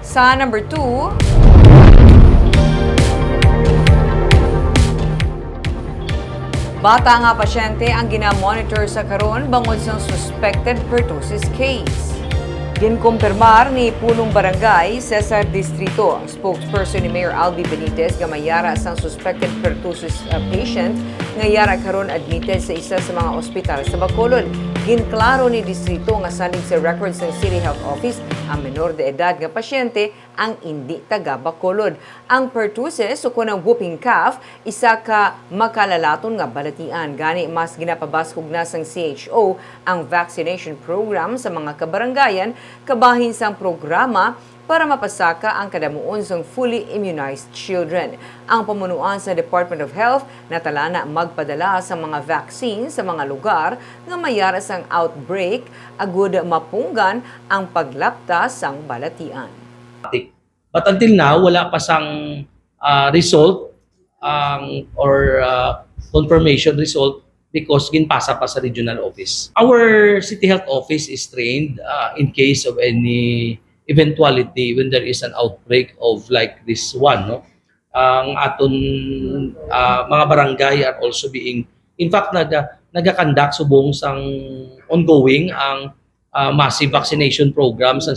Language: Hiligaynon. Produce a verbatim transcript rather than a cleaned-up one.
Sa number two, bata nga pasyente ang gina-monitor sa karon bangod sang suspected pertussis case. Ginkumpirmar ni Punong Barangay Cesar Distrito, ang spokesperson ni Mayor Albi Benitez, nga may yara sang suspected pertussis, uh, patient nga yara karon admitted sa isa sa mga ospital sa Bacolod. Ginklaro ni Distrito nga salig sa records sang City Health Office, ang menor de edad nga pasyente ang indi taga Bacolod. Ang pertussis, ukon ang whooping cough, isa ka makalalaton nga balatian. Gani, mas ginapabaskog na sang C H O ang vaccination program sa mga kabarangayan kabahin sang programa para mapasaka ang kadamuon sang fully immunized children. Ang pamunuan sa Department of Health natala na magpadala sa mga vaccine sa mga lugar nga may yara sang outbreak agud mapunggan ang paglapta sang balatian. But until now, wala pa sang, ah, result ang, or, ah, confirmation result because ginpasa pa sa regional office. Our city health office is trained, ah, in case of any eventuality when there is an outbreak of like this one, no? Ang aton, ah, mga barangay are also being, in fact, naga-, nagakandak subong sang ongoing ang, ah, massive vaccination program sa